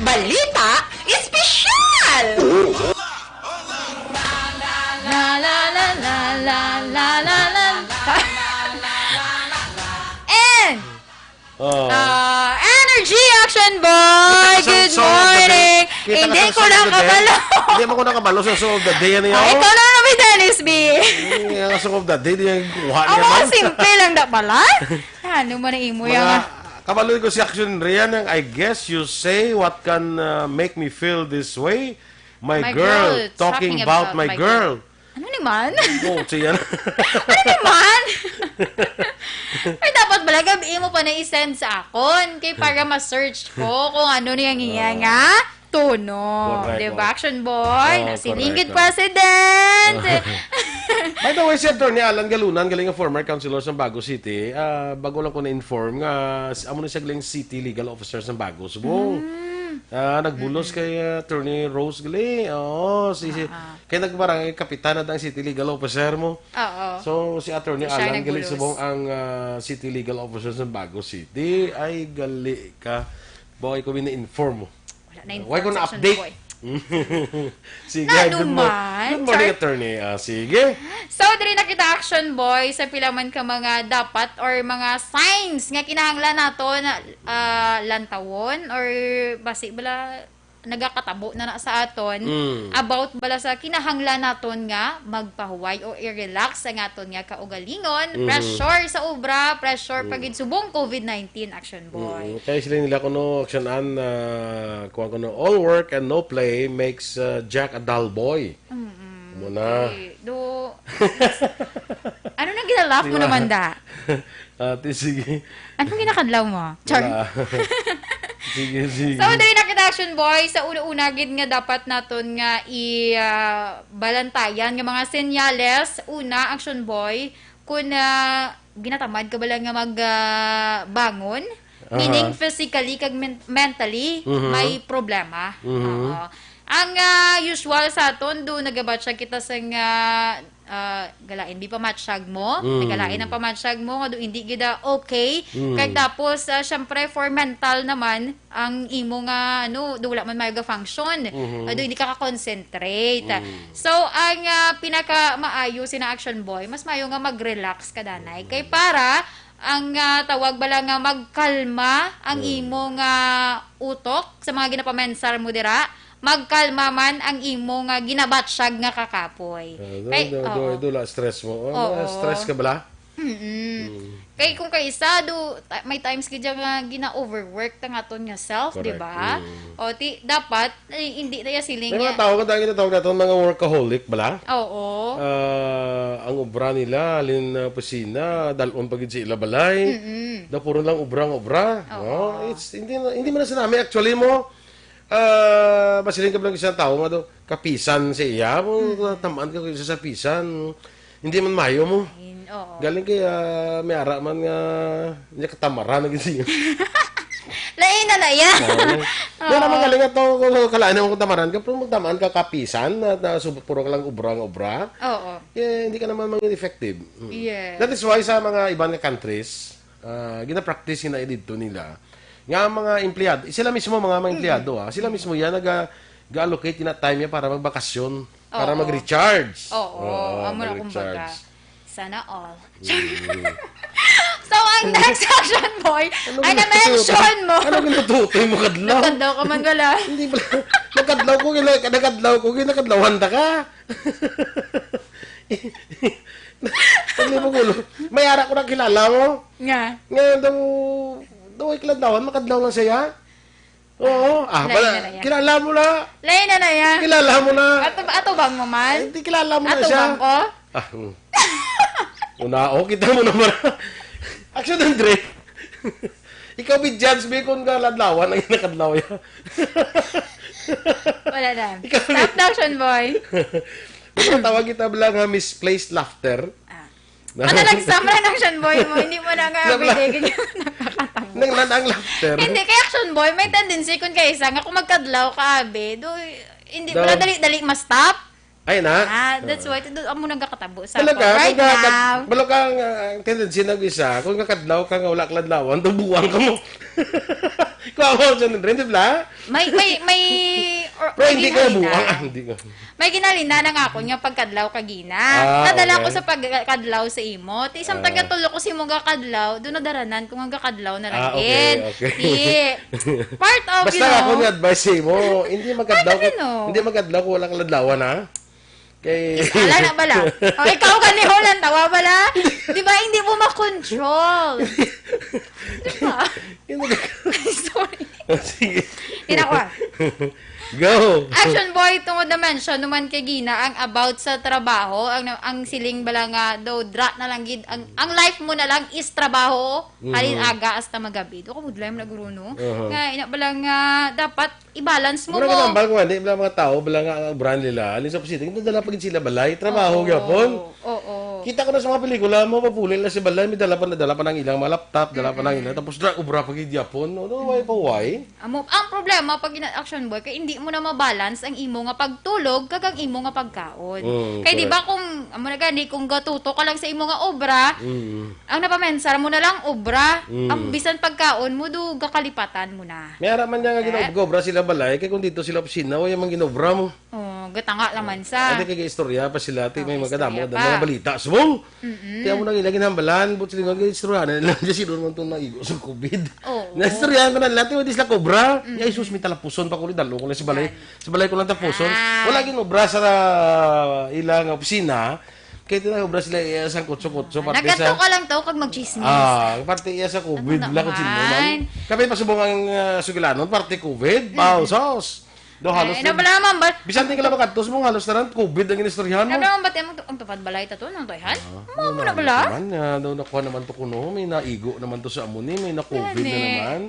Balita espesyal! La, la, la, la, la, la, la, la. And Oh. Ah, energy, Action Boy! Kita ka sa Good song of the day. Morning! Kita ka Hindi sa ko song of the day. Nakabalo. Hindi mo ko nakabalo sa song of the day, ano yun? Ay, ikaw lang naman, Dennis B. Hindi, ang song of the day, di yung kuha niya Amo, man. Simple lang da pala. Ano man ang imo Mga yan? Kabalo ko si Action Rian, ang, "I guess you say what can, uh, make me feel this way. My My girl, girl, talking talking about about my my girl." girl. Ano ni man? Oh, siya na. Ano ni man? Ay, dapat pala, gabi mo pa na i-send sa akon. Kay para ma-search ko kung ano niya nga Oo. nga tono. Correct, Di ba, oh. Action Boy? Oo, Nasilinggit correct, oh. President. By the way, si Attorney Alan Galunan, galing nga former councilor sa Bago City, ah, bago lang ko na-inform nga s-, amo na siya galing city legal officer sa Bago. Subong. Mm. Ah, nagbulos Mm. kay, ah, Attorney Rose gali. Oo, si, si, Ah, ah. kay nagbarangay kapitan na ang city legal officer mo. Oo. So, si Attorney So, siya Alan gali nagbulos. Subong ang, ah, city legal officer sa Bago City. Ay, gali ka. Boy, ko na-inform mo. Wala na yung Why ko section, na-update? boy. Sige, Nano good mor-, man? good morning, Char- Attorney. Ah, sige. So, diri na kita, Action Boy, sa pila man ka mga dapat or mga signs nga kinahanglan naton, ah, lantawon or basi bala nagakatabo na na sa aton Mm. about bala sa kinahanglan naton nga magpahuway o i-relax ang aton nga kaugalingon, Mhm. pressure sa obra, pressure Mm. pagid subong covid nineteen, Action Boy. Mm, kaya sila nila kuno, Action Ann, ah, kuwan kuno, "All work and no play makes, ah, Jack a dull boy." Mm-mm. Muna. Okay. Do, mas, ano Kinalaugh mo Diba? naman da. Ate, sige. Anong ginakadlaw mo? Char. Wala. Sige, sige. So, dali na kita, Action Boy. Sa una-una, gid nga dapat naton nga i, ah, balantayan nga mga senyales. Una, Action Boy, kung, ah, ginatamad ka bala nga mag, ah, bangon, Aha. meaning physically kag men-, mentally, Mhm. may problema. Mhm. Oo. Ang, ah, usual sa aton, do nagabatsyag kita sa nga, ah, galain, di pa matsyag mo, Mm. nagalain ang pamatsyag mo, nga do hindi gid, ah, okay. Mm. Kag tapos, ah, syempre, for mental naman, ang imo nga, ano, do wala man maayo ga function, Mhm. nga do hindi ka ka-concentrate. Mm. So, ang, ah, pinaka maayo sina Action Boy, mas maayo nga mag-relax ka, danay. Kay Mm. para ang, ah, tawag bala nga magkalma ang Mm. imo nga utok sa mga ginapamensar mo dira, magkalma man ang imo nga ginabatsyag nga kakapoy. Ah, do, Kay, do, do, oo. do, la, stress mo. Oh, Oo. ma-stress ka bala? Mm-mm. Mm. Kay kung kaisa, do, ta-, may times gid nga gina-overwork ta nga aton nga self, di Correct. ba? Mm. O, ti, dapat, eh, hindi na ya siling May mga nga tao nga dahil natawag naton mga workaholic bala? Oo. Ah, ang obra nila, halin na opisina, dalon pa gid sa ila balay. Mm-mm. Da puro lang obra nga obra. Oo. No? It's, hindi na, hindi man na sinami. Actually mo, ah, masiling ka lang isang tao nga do, kapisan sa iya. Mo, Mm. tamaan ka sa, sa pisan. Hindi man mayo mo. Ayun, oo. Galing kay, ah, may ara man nga, niya katamaran na gid siya. Lain na na yan. Oo. Di Oo. naman galing ato, kung kalaan naman kung tamaran ka, pero magtamaan ka kapisan, na, na sub-, puro ka lang obra nga obra. Oo. Eh, hindi ka naman maging effective. Mm. Yes. That is why sa mga iban nga countries, ah, gina-practice gina dito nila, nga ang mga empleyado, sila mismo mga, mga Mm. empleyado, ah, sila Mm. mismo yan, naga-, ga-allocate na time niya para magbakasyon, para Oo. mag-recharge. Oo, Oo, amo na kumbaga. mag-recharge. Sana all. Mm. So, ang next Action Boy, Ano ang ginatutoy? na-mention mo. Ano ginatutoy mo, kadlaw? Nagkadlaw ka man, wala. Hindi pala. Nagkadlaw ko, gina-, nagkadlaw ko, ginakadlawan ta ka. Hindi mo gulo. May ara ko na kilala mo. Nga. Nga daw, daw ay kiladlawan, makadlaw lang siya. Oo. Ah, Lain pala, na na yan. kilala mo na. Lain na na yan. Kilala mo na. Ato, ato bang mo man? Ay, hindi kilala mo na Ato siya. bang ko? Ah, hmm. Una, oh, kita mo naman. Action, Andre. Ikaw, bi-judge, bi, kung kaladlawan ang nakadlaw yan. Wala na. Ikaw, Stop na, Action Boy. Tawag kita lang nga misplaced laughter. Ah. Ano lang, Sam, lang, Action Boy mo, hindi mo na nga Nabla- everyday ganyan nakakatawa. Nang lang ang laughter. Hindi, kay Action Boy, may tendency kung kaisa nga kung magkadlaw ka, abi, do, hindi, Daw. wala dali-dali ma-stop. Ay, na? Ah, that's Ah. why, do, amo nagkakatabo sa Talaga, ako right kung ka-, now. balo ka ang, ah, ang tendency ng isa, kung kakadlaw ka nga wala kaladlawan, do buwang ka mo. Kung ako, Action Andre, di ba? May, may, may, or, Pero may hindi ka ginalina. buwang, ah, hindi ka. May ginalina na nga ako nga pagkadlaw kagina. Ah, Nadala okay. ko sa pagkadlaw sa imo. Ti isang Ah. taga tulo ko sa imo gakadlaw, doon nadaranan ko nga gakadlaw na lang Ah, okay, gid. okay. Ti, part of, Basta you know, ako nga advice sa imo, hindi magkadlaw Part of, ko, you know. hindi magkadlaw ko walang kaladlawan, ha? Kay Ala na bala. O, ikaw gani, Holland, tawa bala. Di ba, hindi mo makontrol. Di ba? Hindi. Sorry. Sige. Tinakuha. Go. Action Boy, tungod na mention naman kay Gina ang about sa trabaho, ang, ang siling bala nga daw dra na lang gid, ang, ang life mo na lang is trabaho, halin Mm. aga hasta magabi. Do ka budlay mo na guro, no? Aha. Nga, ina bala nga dapat i-balance mo Mura mo. ginambal ko, hindi bala mga tao, bala nga ang brand nila, aling sa opisina, hindi dala pa gid sila balay, trabaho Oo. gyapon. Oo. Kita ko na sa mga pelikula, mga papuli na si balay, may dala pa, nadala pa ng ilang mga laptop, dala pa ng Mm-mm. ilang, tapos dra, obra pa gid gyapon. No, no, why pa, why? Amo, ang problema pag ina-, Action Boy, kay hindi mo na mabalance ang imo nga pagtulog kag ang imo nga pagkaon. Mm, Kay di ba correct. kung, amo na gani, kung gatuto ka lang sa imo nga obra, Mm. ang napamensar mo na lang obra, Mm. ang bisan pagkaon mo do gakalipatan mo na. May ara man niya nga Eh? ginobra sila balay, kay kung dito sila opisina, wala man ginobra mo. Oh, gatanga lang man sa. Ate, kay istorya pa sila, ate, Oh, may mga istorya kadamo, pa. mga balita. Subong! Mm-mm. Kaya mo nang ila ginhambalan, but sila nga istorya na nila, siya sino naman itong naigo sa covid. Oo. Naistoryahan ko na nila, ate, hindi sila kobra. Mm-mm. Ya, Jesus, may talapuson pa ko, dalo ko na sa balay. Yan. Sa balay ko lang tapuson. Ah. Wala ginobra sa ilang opisina. Kaya tinagobra sila iya sa kutso-kutso, parte Nagkadto sa ka lang to, kag magchismis. Ah, parte iya sa covid, Ano wala ko sino man. naman? Kami pasubong ang, ah, sugilanon, parte covid, Mm. baw, sos. Daw halos Ay, lang. Nabalaman ba? Bisan di ka lang makadto, mong halos tanan, covid ang inistoryahan mo. Nabalaman ba, ang, ang tupad balay ta to, nang toyhan? Ah, Mao yun na na, bala? Naman, ah, daw nakuha naman to kuno, may naigo naman to sa amo ni, may na-covid na Gani. naman.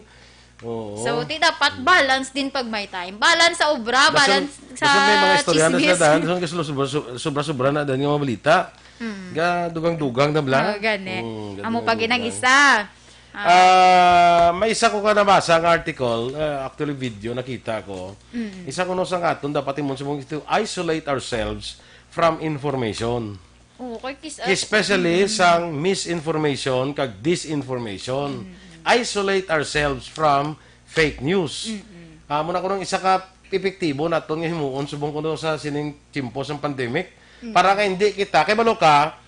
Oo. So, ti dapat balance din pag may time. Balance sa obra, Dason, balance sa dason may mga istorya na sila chismis. dahil dason kasi sobra, sobra, sobra na dahil nga mga balita. Mm. Ga, dugang-dugang na bala. Oh, gani. Mm, ga, Amo pa dugang-dugang. ginang isa. Ah. Ah, may isa ko ka nabasa nga article, ah, actually video nakita ko. Mm. Isa kuno sa aton dapat imon subong to isolate ourselves from information. Oo, kay kis-, ah, Especially mm. sang misinformation kag disinformation. Mm. Isolate ourselves from fake news. Mm-mm. Ah, muna ko nang isa ka epektibo naton nga himuon subong kuno sa sining tiyempo sang pandemic. Mm. Para nga hindi kita, kay balo ka,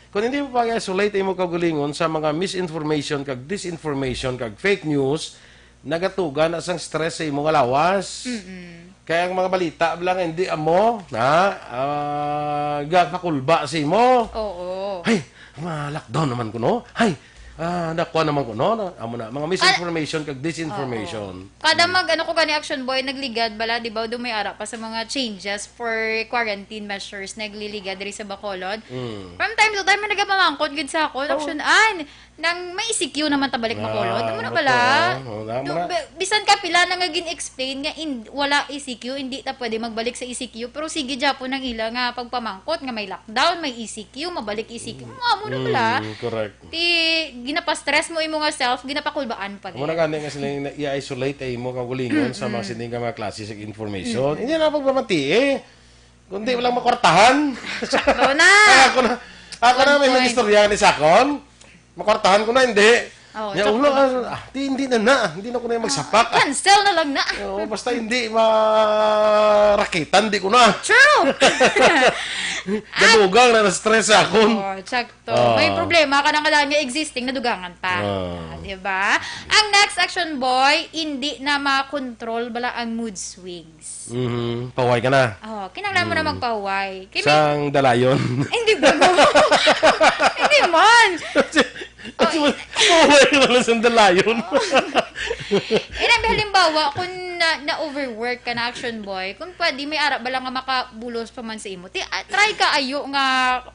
kung hindi mo pag-isolate imo kaugalingon sa mga misinformation kag disinformation kag fake news, nagatuga na sang stress sa imo nga lawas. Mm-mm. Kaya ang mga balita lang hindi amo, ha? Ah, gakakulba sa imo. Oo. Ay, ma-lockdown naman kuno. Ay, ah, nakuha naman kuno. Amo na, mga misinformation kag disinformation. Oo. Kada Mm. mag, ano ko gani, Action Boy, nagligad bala, di ba, do may ara pa sa mga changes for quarantine measures, nagliligad diri sa Bacolod. Mm. From time to time, may nagapamangkot gid sa akon, Oo. Action, an, nang may E C Q naman ta balik Ah, Bacolod. Amo na ano bala. to, ah? Oh, amo Do, na. bi-, bisan ka pila na nga gin-explain nga in, wala E C Q, hindi ta pwede magbalik sa E C Q, pero sige gyapon ang ila nga pagpamangkot nga may lockdown, may E C Q, mabalik E C Q. Mm. Amo na bala. Mm, correct. Ti, ginapastress mo imo nga self, ginapakulbaan pa Amo na gid. gani nga sila yung i-isolate ay mo kaugalingon sa mga Mm-mm. sining nga mga klase sa information. Mm-mm. Hindi na pagpamati eh. Kundi walang makwartahan. Sakto na. Ako na, ako One na may point. mag-istorya ni Sakon. Makwartahan ko na, hindi. Oh, Nya, sakto ulo, na. ah, ah, di, hindi na na. Hindi na ko na yung magsapak. Ah, cancel na lang na. Oo, basta hindi marakitan, di ko na. True. Damugang na na-stress ako. Oh, check. To, may Ah. problema ka na nga daan nga existing, nadugangan ta. Ah. Ah, di ba? Ang next, Action Boy, hindi na makontrol bala ang mood swings. Mhm. Pahuway ka na. Oh, kinahanglan mo na Mm. magpahuway. Kay may Sang dalayon. Hindi ba? Hindi man. Oh, Pahuway ka na sang dalayon. Eh, nang halimbawa, kung na, na-overwork ka na, Action Boy, kung pwede, may ara bala nga makabulos pa man sa imo. Ti, ah, try ka ayo nga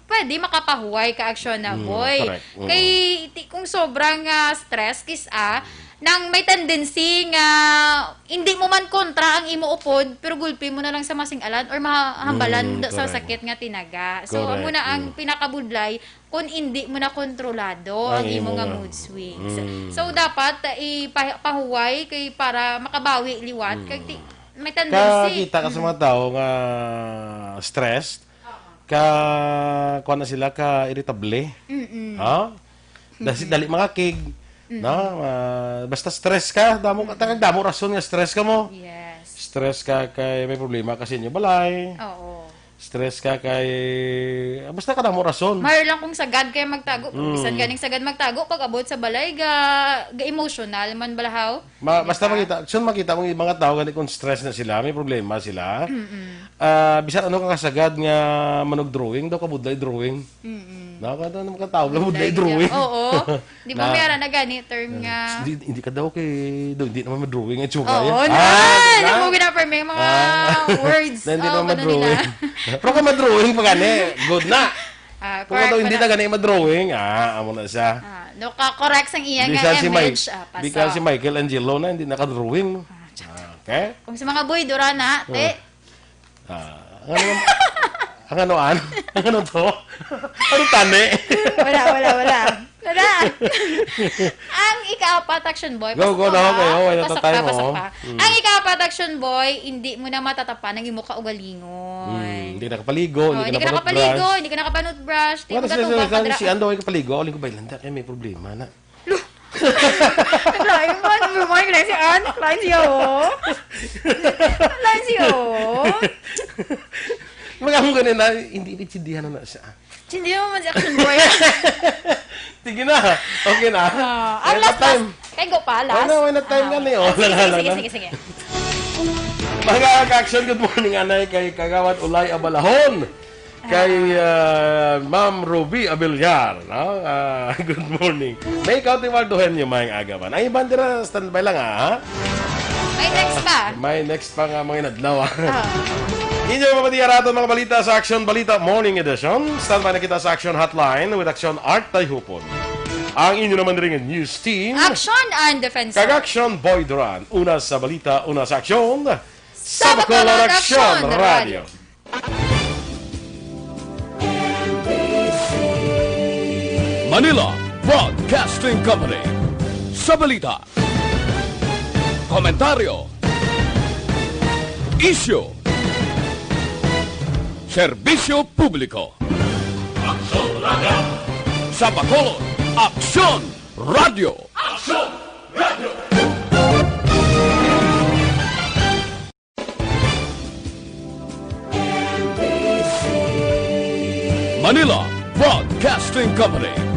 pwede makapahuway ka, Action na, Mm, boy. correct. Mm. Kay, ti, kung sobrang, ah, stress, kis-a, nang may tendency nga hindi mo man kontra ang imo upod, pero gulpi mo na lang sa masing-alan or mahambalan Mm, do-, sa correct. sakit nga tinaga. So, Correct. amo na ang Mm. pinakabudlay kung hindi mo na kontrolado Ang ang imo imo nga nga. mood swings. Mm. So, dapat, ah, ipa-, pahuway kay para makabawi liwat. Mm. Kay ti-, may tendency. Kakita ka sa Mm. mga tao nga stressed, Oo. ka, kuwan na sila, ka irritable. Mm-mm. Ha? Dasi, Mm-mm. dali makakig. Mm-mm. Na, ah, basta stress ka, damo ka, Mm-mm. tagang damo rason nga stress ka mo. Yes. Stress ka kay may problema ka sa inyo balay. Oo. Stress ka kay, ah, basta ka damo rason. Mahal lang kung sagad kay magtago. Kung Mm. bisan ganing sagad magtago, pag abot sa balay, ga, ga emotional man balahaw. Ma-, Di basta ba? makita, soon makita mong mga tao gani kung stress na sila, may problema sila. Mm-mm. Ah, bisan ano ka kasagad nga manugdrawing, daw kabudlay drawing. Mm-mm. Na, kada naman ka tao, Budlay budlay drawing. drawing. Oo. Di ba, Na, may ara na gani term nga hindi, hindi ka daw kay, daw, hindi naman madrawing ang tsura Oo, yan. na. Ah, Ano na? mo gina-, may mga Ah. words. Na, hindi Oh, naman ganun madrawing. nila. Pero kung madrawing pa gani, good na. Ah, Kung correct daw, pa hindi na. na gani madrawing, ah, amo na siya. Ah, no, ka-correct sang iya nga Bisan si Mike-, image, ah, paso. bisan si Michelangelo na, hindi nakadrawing. Ah, tsaka. Ah, okay? Kung sa mga boy, dura na, Oh. te. Ah, ang ano, ang ano, an? Ang ano to? Ano tani? Wala, wala, wala. Wala. Ang ikaapat, Action Boy, Go, pasok go pa, na, okay, ha? okay, Pasok nata-time pa, mo. pasok pa. Hmm. Ang ikaapat, Action Boy, hindi mo na matatapan ang imo kaugalingon. Hmm, hindi nakapaligo, Oh, hindi hindi ka ka nakapaligo, nakapag-brush. hindi ka nakapag-toothbrush, di Wala mo sila gatubang sa kadra. si Ando, ay kapaligo, ako lang ko ba, ilanda, kaya may problema na. Lo. Lain man, may mga klase, an? Lain siya, oh. Lain siya, oh. Mag-amo ganun na, hindi, intindihan na na siya. Hindi mo man si Action Boy. Sige na, okay na. Ah, ang Kaya last, time. last. Kay go pa, last. Wala, wala time Ah, gani, oh. ah, sige, Wala, sige, wala. sige, sige, sige. Mga ka-action, good morning, anay, kay Kagawad Ulay Abalahon. Kay, ah, Ma'am Ruby Abelyar, no? Ah, good morning. May County Ward Eugenio, maayong aga man. Ang iban dira, standby lang, ah, ha? May next pa. May next pa nga mga inadlaw, ah. Ah. Inyo mapatiya ra aton mga balita sa Aksyon Balita Morning Edition. Standby na kita sa Aksyon Hotline with Aksyon Art Tayhupon. Ang inyo naman ring news team. Aksyon and Defense. Kag Aksyon Boy Duran. Una sa balita, una sa aksyon. Sa Bacolod Aksyon Radio. Manila Broadcasting Company. Sa balita, komentaryo, isyu, serbisyo publiko. Aksyon Radio. Sa Bacolod, Aksyon Radio. Aksyon Radio. Manila Broadcasting Company.